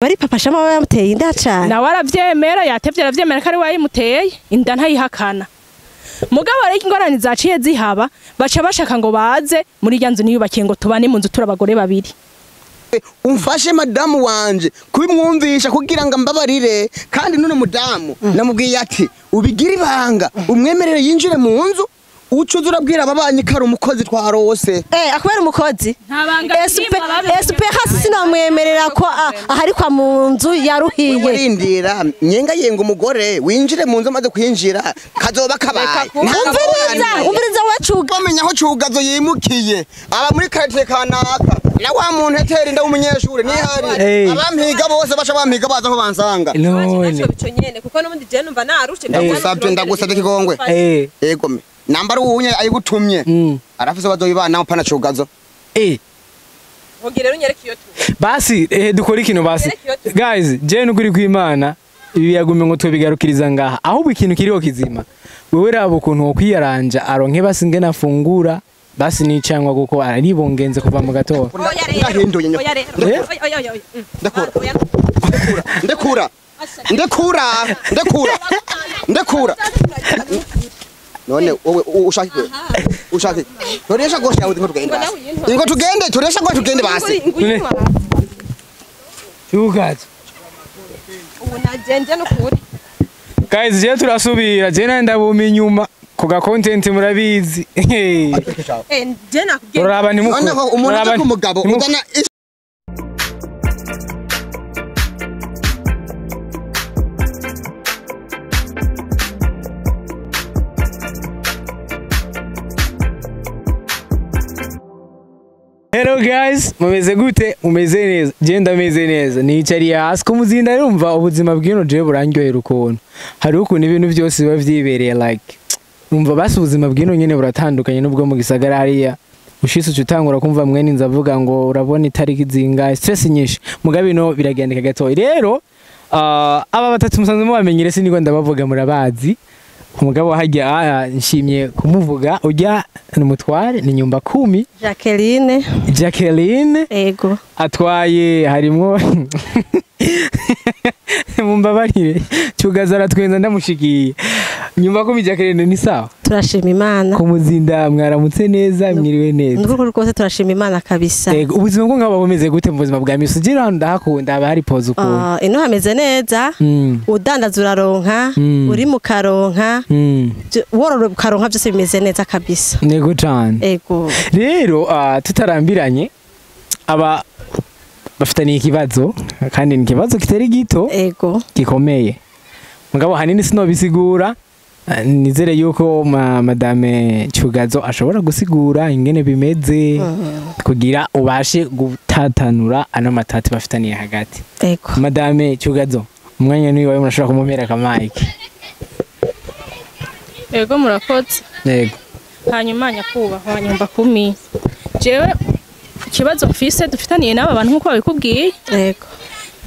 Bari Papa Shama yamuteye inda cyane. Nawe aravyemera, yatevye aravyemera ko ari we yayimuteye inda, ntayihakana. Mugabo rero ingorane zaciye zihaba, baca bashaka ngo baze muri irya nzu niyubakiye, ngo tubane mu nzu turi abagore babiri. Umfashe madamu wanje kubimwumvisha kugira ngo ambabarire. Kandi none mudamu namubwiye ati ubigire ibanga, umwemerere yinjire mu nzu, ucuza urabwira ababanyi ko ari umukozi twarose. Eh, akubera umukozi. Nta banga. SP hasi sinamwemerera ko ahari kwa mu nzu yaruhiye. Urindira nyenga yenga umugore winjire mu nzu, amaze kwinjira kazoba kabaye. Umviriza, umviriza wacuga. Bamenya aho Cugazo yimukiye, aba muri quartier kanaka, na wa muntu etera inda w'umunyeshuri nihari. Abampiga bose baca bampiga, baza aho bansanga. None ico nyene, kuko n'ubundi je numva narushe. Ndagusabye, ndagusabye kigongwe. Yego me nambara uwunye ayigutumye. Arafise bazoyibana pana Cugazo. Hogira rero unyereke iyo tu. Basi dukora ikintu basi. Guys, je nukuri kw'Imana ibi yagume ngo twobigarukiriza ngaha, ahubwo ikintu kiriho kizima, wewe raba ukuntu wokwiyaranja aronke basi ngene afungura basi n'icangwa, kuko araribongenze kuva mu gatondo. Oya rero. Ndahinduye Oya rero. Eh? Oya, oya, oya, oya. Ndakura. Oya. Ndekura, ndekura, ndekura, ndekura. None wowe ushaka iki? Ushaka iki? Turesha gosha yawe, ngo tugende basi, ngo tugende, turesha ngo tugende basi. Nguyu. Cugazo. Ubu najenje n'ukuri. Guys, je turasubira, je nari ndabuma inyuma ku ga content, murabizi. Eh, je nakubwiye. Uraba ntimukure. Noneho umuntu aje ku mugabo uzana Hello guys, mumeze gute? Mumeze neza? Je ndameze neza. Nicariye hasi ku muzinda, arumva ubuzima bw'ino je burandyohera ukuntu. Hari ukuntu ibintu byose biba vyibereye, like umva basi ubuzima bw'ino nyene buratandukanye n'ubwo mu gisagara hariya. Ushitse uca utangura kumva mwene inzu avuga ngo urabona itariki zingahe, stress nyinshi. Mugabe ino biragendeka gatoya. Rero aba batatu musanzwe mubamenyere, siniko ndabavuga, murabazi. Umugabo hajya nshimye kumuvuga, ujya ni umutware, ni nyumba kumi. Jacqueline. Jacqueline. Ego. Atwaye harimwo, mumbabarire, Cugaza aratwenza ndamushikiye. Nyumba kumi Jacqueline, ni sawa? Turashima Imana. Kumuzinda mwaramutse neza, mwiriwe neza? Nukuri rwose turashima Imana kabisa. Ego, ubuzima bwo ngaba bumeze gute mu buzima bwa misi? Ugira hano ndahakunda, haba hari pause ukuntu. Ah, ino hameze neza. Udandaza uraronka, uri mu karonka, worora ukaronka, byose bimeze neza kabisa. Nego cane. Ego. Rero tutarambiranye, aba bafitaniye ikibazo, kandi ni ikibazo kitari gito. Ego. Gikomeye, mugabo hanini sinobisigura. Nizere yuko madame Cugazo ashobora gusigura ingene bimeze kugira ubashe gutatanura ano matati bafitaniye hagati. Ego. Madame Cugazo, umwanya ni wawe, murashobora kumumera akamike. Ego, murakoze. Yego. Hanyuma nyakubahwa nyumba kumi, jewe ikibazo mfise dufitaniye n'aba bantu nk'uko babikubwiye, Ego.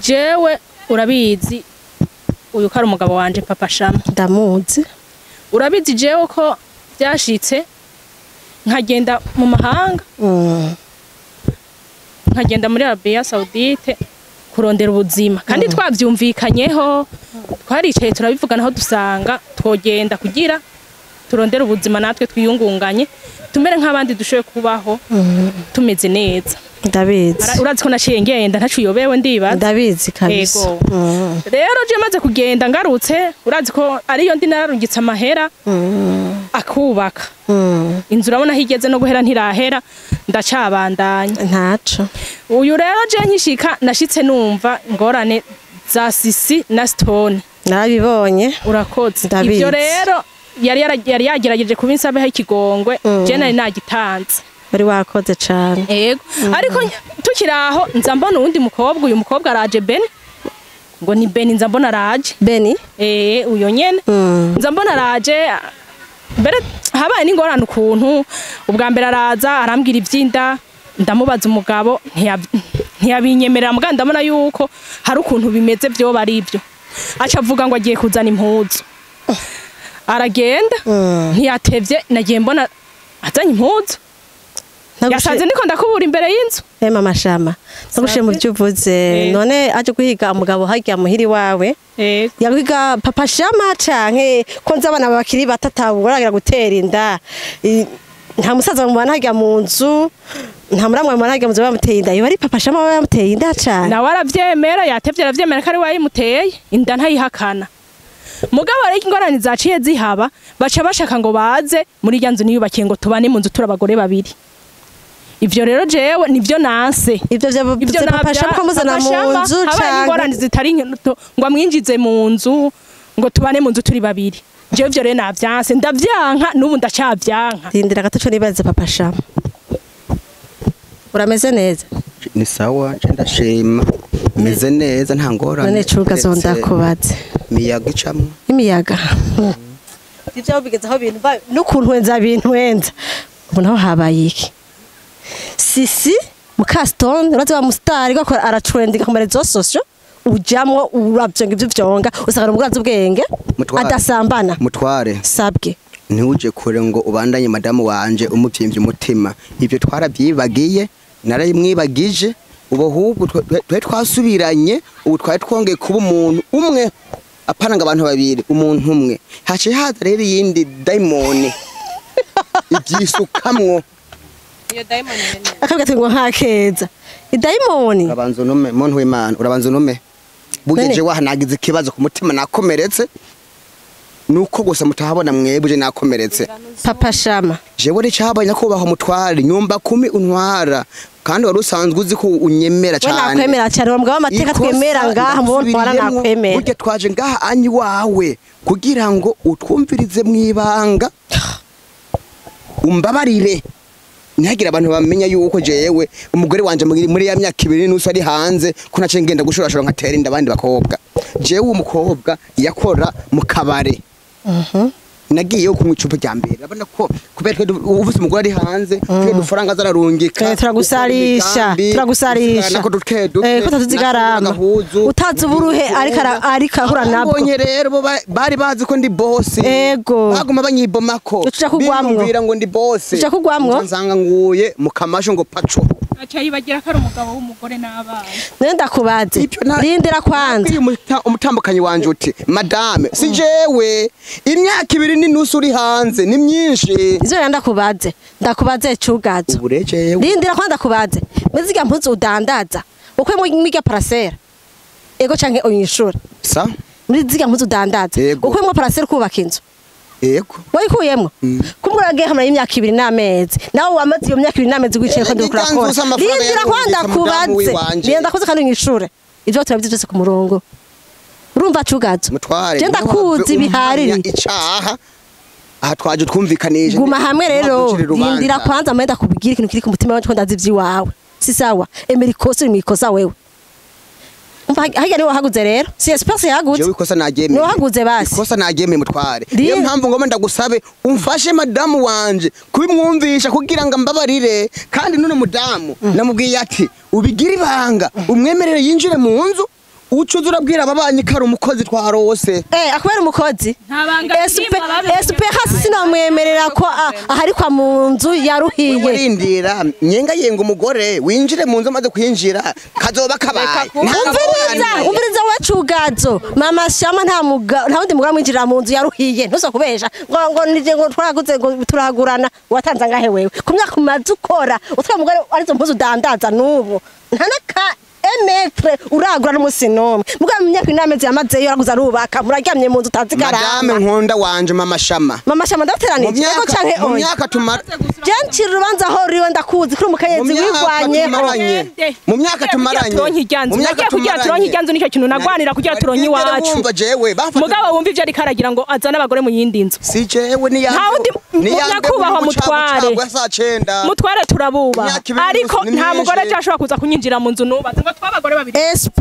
jewe urabizi uyu ko ari umugabo wanje Papa Shama. Ndamuzi. Urabizi jewe ko byashitse nkagenda mu mahanga, nkagenda muri Arabia Saudite kurondera ubuzima, kandi twavyumvikanyeho, twaricaye turabivuganaho, dusanga twogenda kugira turondere ubuzima, natwe twiyungunganye, tumere nk'abandi, dushoboye kubaho tumeze neza. Ndabizi. Urazi ko naciye ngenda ntaco uyobewe, ndibaza. Ndabizi kabisa. Ego. Rero je maze kugenda ngarutse, urazi ko ariyo ndi nararungitse amahera akubaka inzu, urabona aho igeze, no guhera ntirahera, ndacabandanya. Ntaco. Uyu rero je nkishika nashitse numva ingorane za Sisi na Stone. Narabibonye. Urakoze. Ndabizi. Ivyo rero yari yagerageje kubinsabeho ikigongwe, je nari nagitanze. Wari wakoze cane. Ego, ariko tukiri aho nza mbona uwundi mukobwa, uyu mukobwa araje, Beni, ngo ni Beni, nza mbona araje. Beni? Eh, uyo nyene. Nza mbona araje, mbere habaye n'ingorane ukuntu. Ubwa mbere araza arambwira ivy'inda, ndamubaza umugabo ntiyabinyemerera, mugabo ndabona yuko hari ukuntu bimeze, vyoba ari ibyo. Aca avuga ngo agiye kuzana impuzu, aragenda. Ntiyatevye nagiye mbona azanye impuzu, yasanze ndiko ndakubura imbere y'inzu. Mama Shama ndagushiye mu byo uvuze. None aje guhiga umugabo harya muhiri wawe, yaguhiga Papa Shama canke ko nzi abana bakiri batatu baragira gutera inda? Nta musaza mubana harya mu nzu, nta muramwa mubana harya mu nzu bamuteye inda, iyo ari Papa Shama bamuteye inda cane? Nawe aravyemera, yatevye aravyemera ko ari we yayimuteye inda, ntayihakana. Mugabo rero ingorane zaciye zihaba, baca bashaka ngo baze muri irya nzu niyubakiye, ngo tubane mu nzu turi abagore babiri. Ivyo rero jewe nivyo nanse. Ivyo vyavuze Papa Shama ko muzana mu nzu habaye canke ingorane zitari nto, ngo amwinjize mu nzu ngo tubane mu nzu turi babiri. Jewe ivyo rero navyanse, ndavyanka, n'ubu ndacavyanka. Rindira gato, co nibaze Papa Shama. Urameze neza? Ni sawa, nje ndashima, meze neza, nta ngorane. None cugazo ndakubaze. Imiyaga icamwo. Imiyaga. Ivyo bigeze aho bintu n'ukuntu wenza bintu wenza. Ubu naho habaye iki? Sisi Mukaston urazi wa mustari gakora aratrendinga ku marezo sosio, ujamwo uravyonga ivyo vyonga usanga umugurazi ubwenge Mutware. adasambana. Mutware. Sabwe. Ntuje kure ngo ubandanye madamu wanje umuvyimbye umutima. Ibyo twarabyibagiye, narayimwibagije. Ubu ahubwo twari twasubiranye, ubu twari twongeye kuba umuntu umwe, apana ngo abantu babiri, umuntu umwe. Haciye haza rero iyindi dayimoni ibyisukamwo. Iyo diamond nyene. Akabwa ati ngo nkakeza idayimoni. Urabanza unume, muntu w'Imana, urabanza unume. Bugeje wahanagize ikibazo ku mutima, nakomeretse. Nuko gusa mutahabona mwebwe, nakomeretse. Papa Shama. Jewe ricyabaye, nyakubahwa mutware nyumba kumi untwara, kandi wari usanzwe uzi ko unyemera We cyane. nakwemera cyane, uwo mugabo w'amateka Ikosa twemera ngaha mu ntwara ndasubiriyemwo. nakwemera. Burya twaje ngaha anyi wawe kugira ngo utwumvirize mwibanga, umbabarire, ntihagire abantu bamenya yuko jewe umugore wanje muri ya myaka 2.5 ari hanze, ko naciye ngenda gushorashora nkatera inda abandi bakobwa. Jewe umukobwa yakora mu kabare, nagiyeyo kunywa icupa rya mbere, urabona ko kubera twe ufise umugore ari hanze, twe dufaranga zararungika. Turagusarisha, turagusarisha. Nako duke duke. Ko tutazigarama. Utazi uburuhe ariko ahura nabwo. Abonye rero bo bari bazi ko ndi boss. Ego. Baguma banyibomako. Uca kugwamwo. Biyumvira ngo ndi boss. Uca kugwamwo. Nca nsanga nguye mu kamasho ngo paco. Aca yibagira ko ari umugabo w'umugore n'abana. None ndakubaze. Ibyo Rindira kwanza. Nabwiye umutambukanyi wanje uti madame, si jewe, imyaka 2.5 uri hanze ni myinshi. Ivyo rero ndakubaze. Ndakubaze cugazo. Ubu rero jewe Rindira kwanza ndakubaze. Muzirya mpuzu udandaza, ukwe mwirya parasera. Ego canke unyishura. Sa Muri zirya mpuzu udandaza, Yego. ukwe mwo parasera kubaka inzu. Yego. Wayikuyemwo? Kumbura agiye hamara y'imyaka 2 n'amezi. Nawe wamaze iyo myaka 2 n'amezi wicaye ko ndiko Ngitanze urakora. usa amafaranga Rindira kwanza yarungitse mudamu ndakubaze. wiwanje. Rindira ndakuze kandi unyishure. Ivyo turabizi byose ku murongo. Urumva cugazo? Mutware. Je ndakuzi bihariri. Icaha aha twaje twumvikanije. Guma hamwe rero, Ntucire urubanza. rindira kwanza mwenda kubwira ikintu kiri ku mutima wanje ko ndazi ivy'iwawe. Si sawa. Emera ikosa, uri mwikosa wewe. Umva harya niwe wahaguze rero. Si espace yahaguze. Jewe ikosa naryemeye. Niwe wahaguze basi. Ikosa naryemeye mutware. Niyo mpamvu ngomba ndagusabe umfashe madamu wanje kubimwumvisha kugira ngo ambabarire, kandi none mudamu namubwiye ati ubigire ibanga, umwemerere yinjire mu nzu, ucuze urabwira ababanyi ko ari umukozi twarose. Akubera umukozi. Nta banga rimwe ababimenye. SP hasi sinamwemerera ko ahari kwa mu nzu yaruhiye. Urindira nyenga yenga umugore winjire mu nzu, amaze kwinjira kazoba kabaye. Nta Umviriza, ngorane. umviriza wacugazo. Mama Shama nta nta wundi mugabo mwinjirira mu nzu yaruhiye. Ntuzokubesha. Ngo nije ngo twaraguze ngo turagurana, watanze angahe wewe? Ku myaka umaze ukora, utwa mugore arizo mpuzu udandaza n'ubu. Nta naka emetre uragura n'umusi n'umwe. Mugabo mu myaka inamezi yamazeyo yaraguze arubaka, muraryamye mu nzu utazi Madame garama. nkunda wanje mama Shama. Mama Shama ndateranije. Mu myaka- Ego canke mu oya. myaka tumara Je ncira urubanza aho ruriwe ndakuzi kuri umukenyezi Mu myaka wigwanyeho. tumaranye. Mu myaka tumaranye. Turonke iryanzu. Mu myaka Nagiye kugira tumaranye. turonke iryanzu, nicyo kintu nagwanira kugira turonke iwacu. Wumva jewe bamfata Mugabo wumva ivyo ariko aragira ngo azane abagore mu yindi nzu. Si jewe ni Nta wundi nyakubahwa mutware. Saa 9. Mutware turabubaha. Imyaka 2.5 Ariko ni nta myinshi. mugore aje ashobora kuza kunyinjira mu nzu nubatse ngo twabagore babiri. SP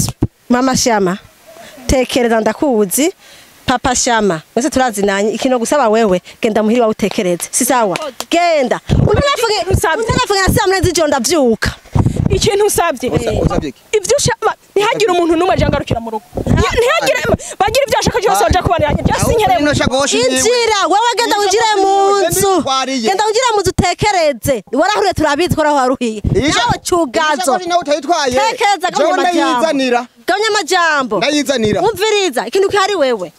SP Mama Shama tekereza ndakuzi. Papa Shama mwese turazinanye, ikintu gusaba wewe genda muhiri wawe utekereze, si sawa? Genda untanafunge na saa 8 z'ijoro ndavyuka. Ikintu usabye. Usabye iki? Ivyo ushaka ntihagire umuntu n'umwe aje angarukira mu rugo. Ntihagire bagira ibyo ashaka byose baje kubanira. Byose Aho nkereye. ino shakoshi yiwe. Injira wewe, genda winjire mu nzu. nzu. Twariye. Genda winjire mu nzu utekereze. Warahuriye turabizi ko waruhiye. Nawe Cugazo. Ishakoshi nawe utayitwaye. Tekereza Jewe gabanya amajambo. ndayizanira. Gabanya amajambo. Ndayizanira. Umviriza ikintu kihari wewe.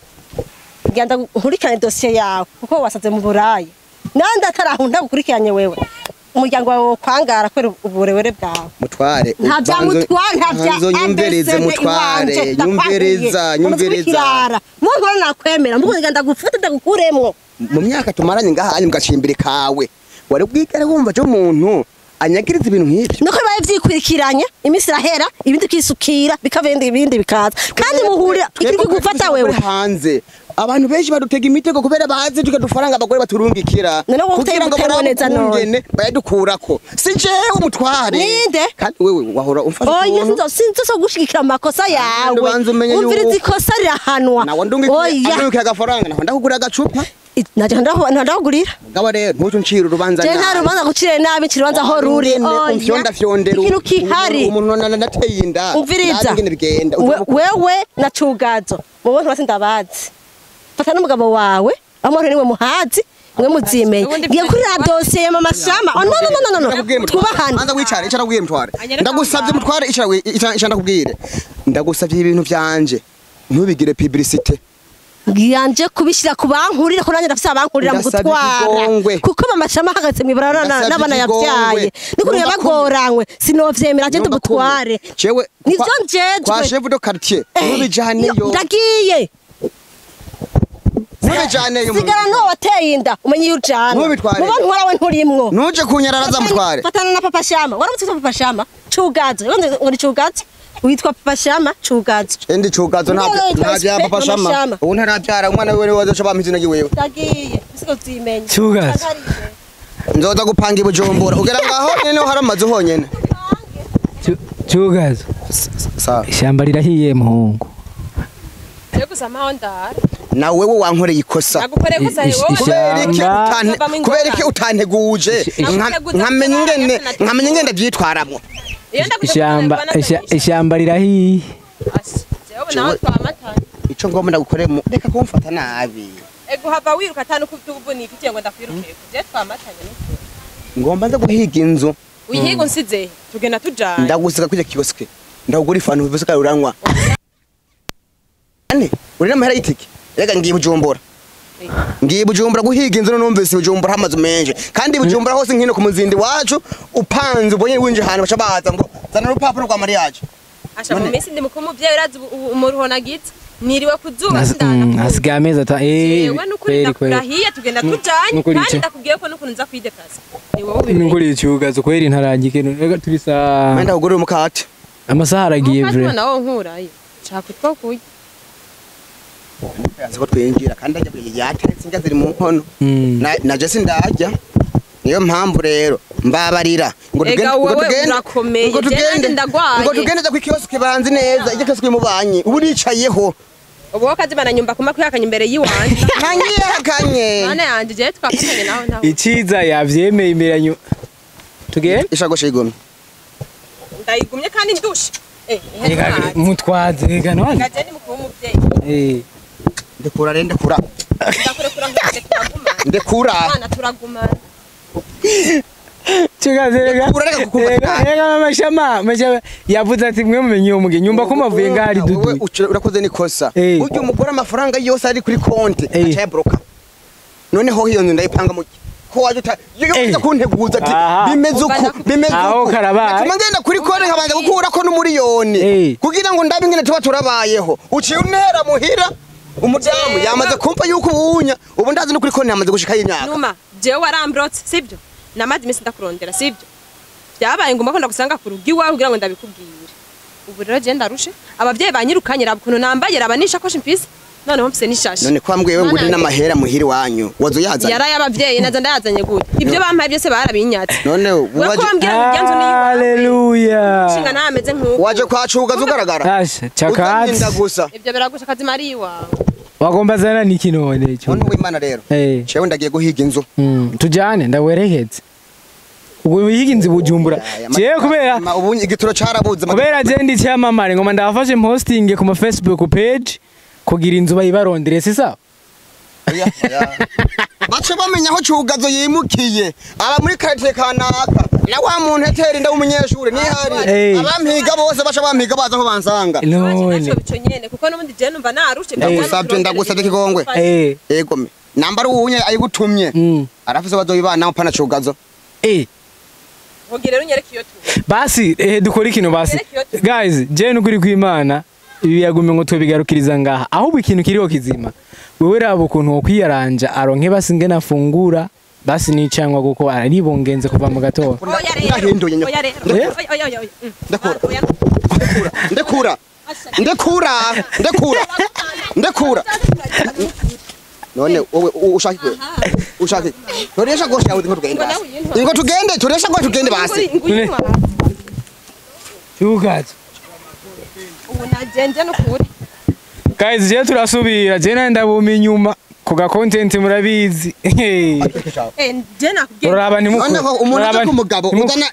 Genda nkurikirane dosiye yawe kuko wasaze mu burayi. Nandi atarahunda gukurikiranye wewe. Umuryango wawe wokwangara kubera uburewere bwawe. Mutware. Nta bya mutware, nta bya Nzo nyumvirize ABCD mutware. iwanje, Nyumviriza, ndakwangiye. nyumviriza. Muntu ora nakwemera, mbugo ngenda gufata ndagukuremwo. Mu myaka tumaranye ngaha ari mugacimbiri kawe. Wari bwigere wumva cyo umuntu anyagiriza ibintu nk'ibyo. Nuko bibaye vyikurikiranya, iminsi irahera, ibindi ukisukira, bikavenda ibindi bikaza. Kandi muhurira ikiri kugufata wewe. Hanze. Abantu benshi badutega imitego kubera bazi tukadufaranga abagore baturungikira. None wowe uteye Kugira ngo umutego neza none. ukungene bayadukurako. Si jewe umutware. Ninde? Kandi wewe wahora umfasha Oya ukuntu. sinzo so gushigikira amakosa yawe. Ubanza umenye Umviriza yuko- ikosa rirahanwa. Nawe ndungikiye Oya. andungikiye agafaranga naho ndakugura agacupa. Naje ndahugurira. Mugabo rero ntuce uncira urubanza Je nta rubanza gucire nabi ncira urubanza aho ruri. Oya. Umfyondafyondera. Ikintu kihari. Umuntu nateye inda. Umviriza. Nabi ingene bigenda. Wewe na Cugazo. Mubo ntibasi ndabazi. Fata n'umugabo wawe, amahoro niwe muhazi, mwe muzimenye. Ubundi Ngiye kuri la dosiye ya mama Shama. Oh, no no no no no. Ndakubwiye mutware. Twubahane. Banza wicare, icara ubwiye mutware. Anyereka Ndagusabye aho mutware, icara icara ndakubwire. Ndagusabye ibintu vyanje. Ntubigire publicité. Ngiyanje kubishira ku bankurira ko nanjye ndafise abankurira mu Ndasabye gutwara. ikigongwe. Kuko mama Shama ahagaze mw'ibarabara Ndasabye n'abana ikigongwe. yabyaye. N'ukuntu Numva yabagoranywe sinovyemera nje Numva kumwe. ndumutware. Jewe Nivyo kwa njejwe. chef de quartier ntubijaneyo. Ndagiye. Ntubijaneyo. Sigara n'uwo wateye inda umenye iyo ujana. Ntubitware. Mubo ntwara we nturimwo. Ntuje kunyararaza mutware. Fatana na Papa Shama. Waramutse witwa Papa Shama? Cugazo. Ngo ni Cugazo? Witwa Papa Shama Cugazo. Endi cugazo Ntabwo ntabyo yitwa ntabya Papa Mama Shama. Shama. Ubu ntarabyara umwana wiwe niwe wazoca bampa izina ryiwewe. Ndagiye. Usigo uzimenye. Cugazo. Nzoza gupanga i Bujumbura. Ugera ngaho nyene niho hari amazu honyene. Cugazo. Sawa. Ishyamba rirahiye muhungu. Je gusa mpaho ndara. Na wewe wankoreye ikosa. Nagukoreye gusa wowe. Kubera iki Ishyamba. kubera iki utanteguje nkamenya ingene nkamenya ingene ndavyitwaramwo. Iyo ndaguteguje Ishyamba ishyamba rirahiye. Jewe nawe twamatana. Ico ngomba ndagukoreye reka kumfata nabi. Ego hava wiruka atanu kubyubu nifitiye ngo ndakwirukeko. Je twamatanye n'ukuri. Ngomba nza guhiga inzu. Uyihiga unsize tugenda tujanye. Ndagusiga kuri kioske. Ndagura ifanta uvuze uranywa. Ane uri n'amahera y'itike. Reka ngiye Bujumbura. Ngiye Bujumbura guhiga inzu numvise Bujumbura amazu menshi. Kandi Bujumbura hose nkino ku muzindi wacu upanze ubonye winje ahantu baca baza ngo zana urupapuro rwa mariage. Asha mu minsi ndi mukuru umuvyeyi urazi umuruho nagize. Niriwe kuzuba sindana. Hasigaye amezi atanu. Jewe n'ukuri ndakurahiye tugenda tujanye nukuri kandi ico. ndakubwiye ko n'ukuntu nza kwideplaza. Ni wowe ubimenye. Nukuri Cugazo kweri ntarangike. Reka turi saa Menda kugurira umukate. amasaha aragiye Umukate vre. nawo nkurayo. Nshaka utwo kurya. Yanze ko twinjira kandi ajya yateretse indya ziri mu nkono. Mm. Na je sindarya. Niyo mpamvu rero mbabarira ngo Ega wewe urakomeye, ngo je tugende nanjye ndagwaye. ngo tugende ku kiosk banzi neza ijya kiosk mubanyi ubu nicayeho Ubu wowe kazimana nyumba kuma kwihakanya imbere yiwanje. nanyihakanye Mana yanje je twafatanye naho naho. Iciza yavyemeye imeranyo. Tugende? ishakoshi igomye Ndayigumye kandi ndushe. Reka mutwaze reka none. Gaje ni mukuru w'umuvyeyi. Ndekura rero ndekura Ndakurekura ngo turagumana. ndekura Mana turagumana. Cugazo reka. Ndekura reka kukumva. Reka mama Shama, mama Shama yavuze ati mwe mumenye uwo mugenyi nyumba ko mavuye ngari Wewe dudu. urakoze nikosa Eh. burya umugore amafaranga yose ari kuri konti Eh. aca yabroka noneho iyo nzu ndayipanga mu ko waje uta yo Eh. uza kunteguza ati Aha. bimeze uku bimeze Aho uku karabaye. Natuma ngenda kuri konti nkabanza gukurako n'umuriyoni Eh. kugira ngo ndabe ingene tuba turabayeho uciye untera muhira umudamu yamaze kumva yuko ubunya ubu ndazi no kuri konti yamaze gushikayo imyaka Numa, jewe warambrotse sibyo? Namaze iminsi ndakurondera sibyo? Byabaye ngombwa ko ndagusanga ku rugo iwawe kugira ngo ndabikubwire. Ubu rero je ndarushe. Abavyeyi banyirukanye raba ukuntu nambaye raba n'ishakoshi mfise. Noneho mfise n'ishashe. none ko wambwiye ngo uri Mana n'amahera muhira iwanyu wazo yazanye Yaraye abavyeyi naza ndayazanye gute? Ibyo bampaye byose barabinyatse. none Wewe ko waje wambwira ngo irya nzu ni iwawe. Haleluya. Nshinga ntameze nk'uko. waje kwacuga ugaragara Asha uzanye chakatsi. inda gusa Ibyo biragusha kazima ari iwawe. Wagomba zana niki none ico? none w'Imana rero Eh. jewe ndagiye guhiga inzu Tujane ndawerekeze. Ubwo wihiga inzu i Bujumbura. Jewe kubera ubu igituro carabuze kubera je ndi cyamamare ngoma ndafashe posting ku ma Facebook page kugira inzu bayibarondere si sawa? Oya, oya. Bace bamenya aho Cugazo yimukiye, aba muri karite kanaka, na wa muntu etera inda w'umunyeshuri nihari. Eh. Abampiga bose baca bampiga baza aho bansanga. None Naco bico nyene kuko n'ubundi je numva narushe. Ndagusabye, ndagusabye kigongwe. Eh. Ego me nambara uwunye ayigutumye. Arafise bazoyibana pana Cugazo. Eh. Hogira rero unyereke iyo tu. Basi dukora ikintu basi. Guys, je nukuri kw'Imana ibi yagumye ngo tubigarukiriza ngaha. Ahubwo ikintu kiriho kizima. Wewe raba ukuntu wokwiyaranja aronke basi ngena afungura basi nicangwa kuko araribongenze kuva mu gatondo. Oya rero. Ndahinduye nyoko. Oya rero. Eh? Oya oya oya. Ndakura. Oya. Ndekura, ndekura, ndekura, ndekura. None wowe ushaka iki? Ushaka iki? Turesha gosha yawe ngo tugende basi. Ngo tugende, turesha ngo tugende basi. Nguyu. Cugazo. Ubu najenje n'ukuri. Guys, je turasubira, je nanda ndabuma inyuma ku ga content murabizi. Eh je nakubwiye. Uraba ntimukure. Noneho umuntu Uraba aje ku mugabo ntimukure. uzana